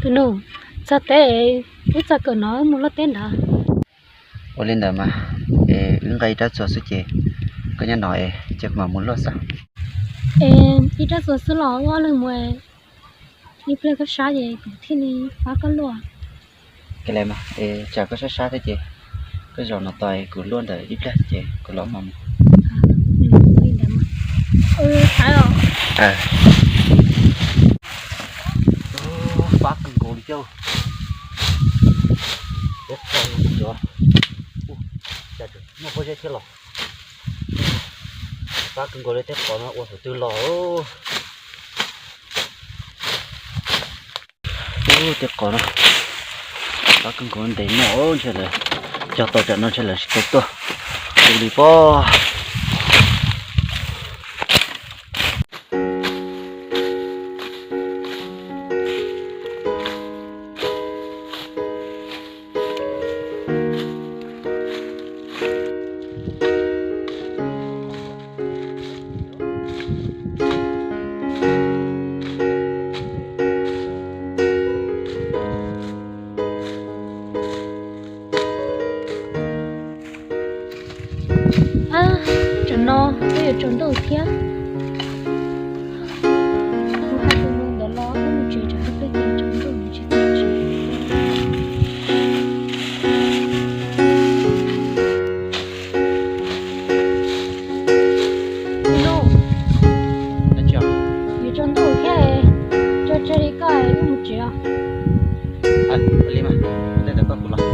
Tus nus, txog teb, wb txog kawm no wb mus luaj teb ntawd. Ua li ntawd mas, es wb nqa ib rab txuas xwb ces koj nyob no es cia kuv mam mus luaj xwb. Es ib rab txuas xwb los wb ob leeg mus, ib pliag koj sab ces kuv thiaj li pab koj luaj. Kawg li mas, es tsam koj sab sab thiab ces koj zaum no tos kuv luaj ntawm ib pliag ces kuv los mam mus. Fab kawg nkaus li thiab. Noj pob zeb thiab los. Fab kawg nkaus li, tej qos no ua thaum twg los. Tej qos no fab kawg nkaus, ntev noj ntshe lawv cog tau tsam no ntshe lawv tsis tau tuaj. Tus li pob. Tam no twb yuav tsaus ntuj thiab. Kuv hais tus nus ntawd los wb mus tsev, tsam ib pliag ces tsaus ntuj nws tsis tau tsev. Nus, yuav tsaus ntuj thiab, tso tseg li koj wb mus tsev os. Li mas, tej ntawd koj kuv los.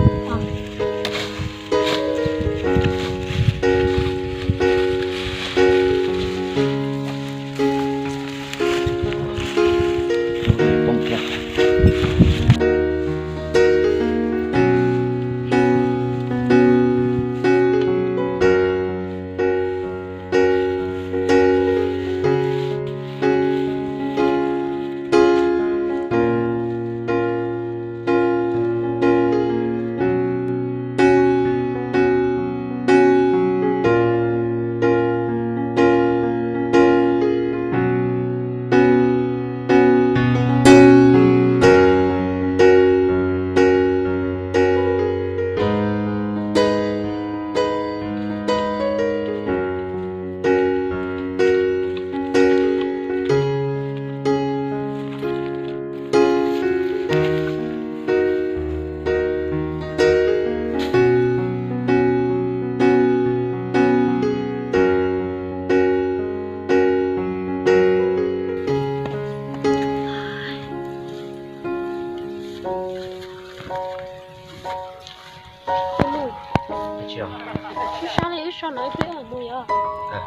Sib sab li wb so no ib pliag mus yom.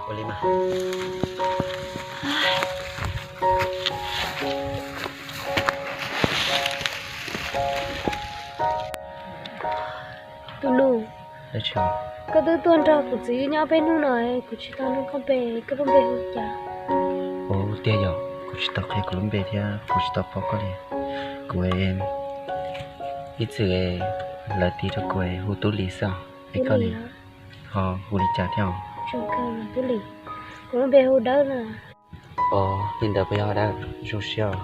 Ua li mas. Tus nus, koj twb tuaj nrog kuv txiv nyob peb hnub no, kuv tsis tau nug koj npe, koj lub npe hu cas? Ua tiag yog kuv tsis tau qhia kuv lub npe thiab kuv tsis tau paub koj li. Kuv ib txwm lawv tis rau kuv hu Tub Lis xwb, es koj ho hu li cas thiab? Kuv lub npe hu Dawb na. Os, li ntawd puas yog Dawb? Zoo siab os.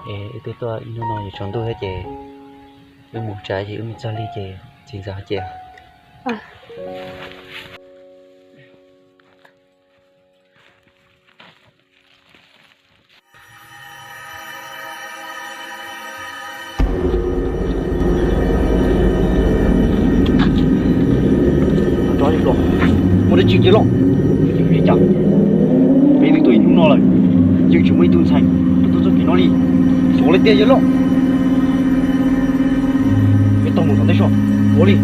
Es wb twb tuaj ib hnub no yuav tsaus ntuj thiab ces wb mus tsev, ces wb mus txog lig ces txiv ntxawm ho ces. Muaj dab tsi ces los, li cas peb twb tuaj ib hnub no lawm, yeej tsis muaj ib tug ntxhais tuaj txoj kev no li. Xyov li tiag yawg loj. Peb tau mus tom ntej so, ua li.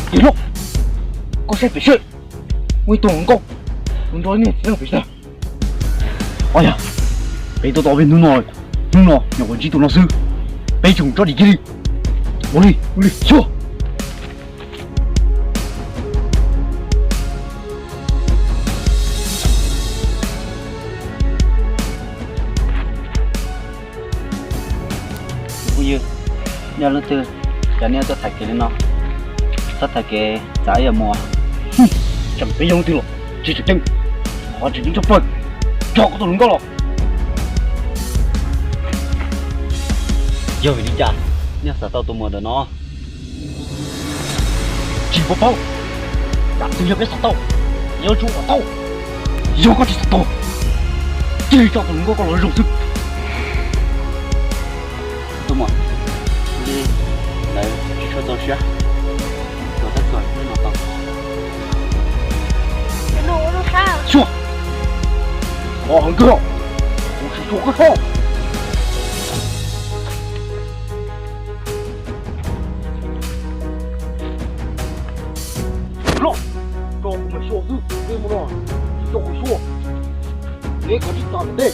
Tij laug, koj saib pem seb, muaj ib tug hluas nkauj, tus nrog niag txiv neej pem sab. Ua yog, peb tuaj tau peb hnub no, hnub no nyuam qhuav ntsib tus no xwb, peb tsis mus tsob dim kiag li. Ua li, ua li, xyuas. Phooj ywg, nej leej twg, cas nej tuaj tham kev li no, txhob tham kev txav ib yam mus. Tseem peb yog leej twg los tsis tseem ceeb, qhov tseem ceeb tshaj plaws, tso koj tus hluas nkauj los. Yog vim li cas nej xav tau tus muam ntawm no? Tsis paub paub, yam twg yog peb xav tau, yuav tsum ua tau. Yog koj tsis xav tau, cia li tso tus hluas nkauj koj los zoo xwb. Tus muam, li lawv tsis tshua txaus siab, tuaj tab txuas nej no tau. Xyuas, qhov heev kawg, kuv tsis tshua koj tso. Los, tso kuv mas xyuas xwb, nej mus no, tsis tso kuv xyuas, neb kov tsis tau ntej.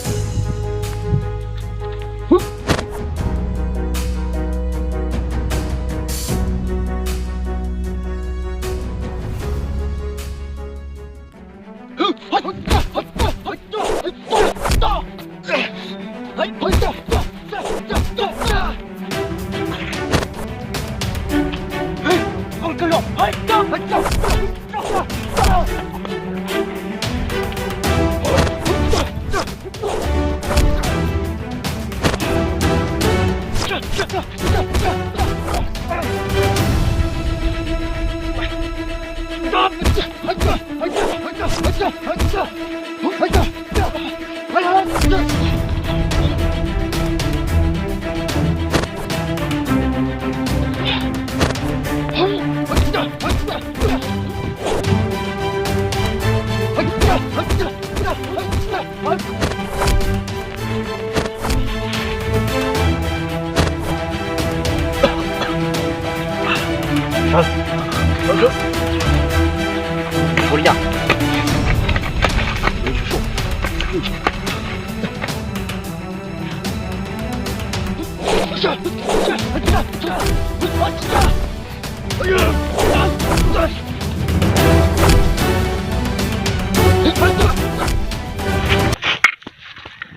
Ua li cas?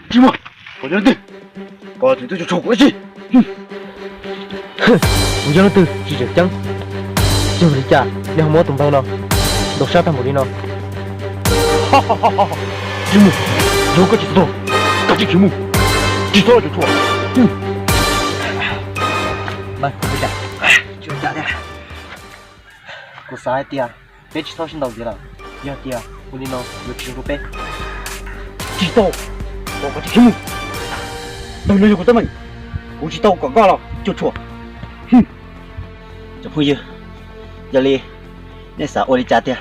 Tsis muaj, koj yog leej twg? Koj tseem tuaj cuam tshuam kuv ua dab tsi? Kuv yog leej twg tsis tseem ceeb, yog li cas nej ho muab tus npawg no ntaus sab tag npaum li no? Tsis muaj, yog koj tsis tau, koj tsis khiav mus, tsis txhob los cuam tshuam. Kuv xav hais tias peb tsis txhob sib ntaus ntxiv lawm, yog tias ua li no yuav tsis zoo rau peb. Tsis tau, kom koj tsis khiav mus. Ntawm no yog kuv teeb meem, kuv tsis tau kom koj los cuam tshuam. Cov phooj ywg, yog li nej xav ua li cas tiag?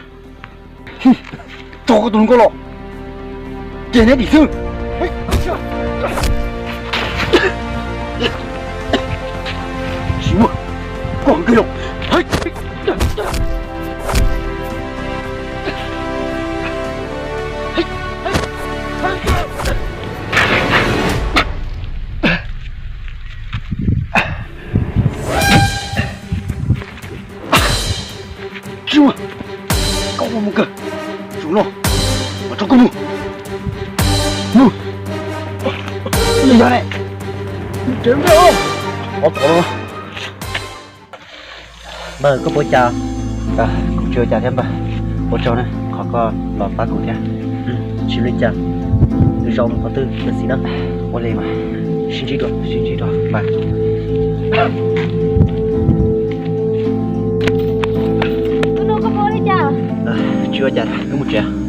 Tso koj tus hluas nkauj los, ces neb dim xwb. Tsis muaj, koj heev kawg yog. Tsis muaj, koj ua mus kawg, zaum no mas tso koj mus. Mus. Yog ne, npawg, koj puas ua cas? Kuv tsis ua cas thiab npawg, ua tsaug na qhov koj los pab kuv thiab. Tsis ua li cas, tus zaum mus qhov twg los xij na. Ua li mas, sib ntsib dua, sib ntsib dua npawg. Tsis ua cas, wb mus tsev.